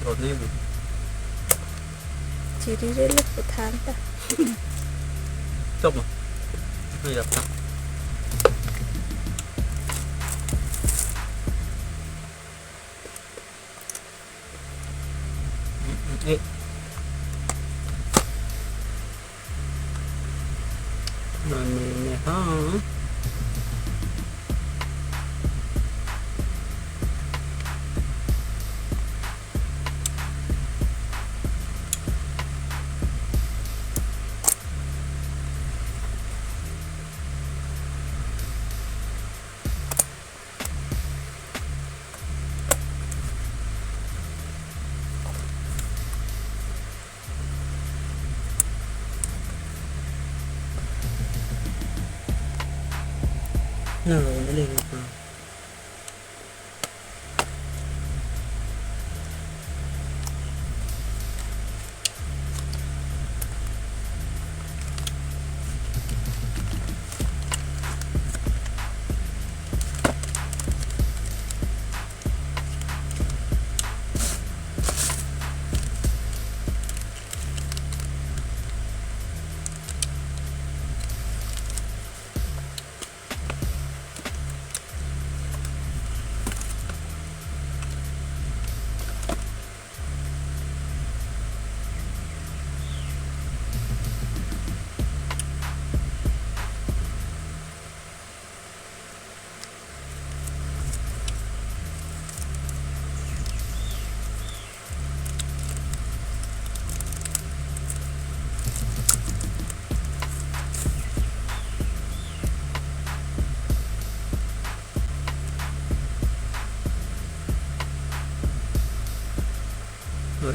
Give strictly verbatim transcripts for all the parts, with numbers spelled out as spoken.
Rot ni bu. Chiri rele puthan ta. Chop ma. Ni dap ta. Eh. Mane ne ha. No, no, no, no. Oi.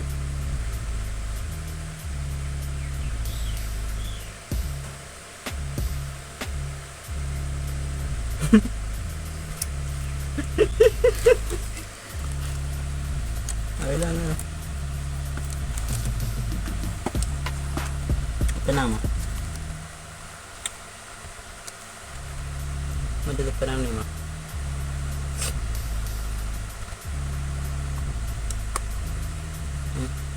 Ayo lang, ayo. Kenang ma? Madu kenang ni ma? Hmm.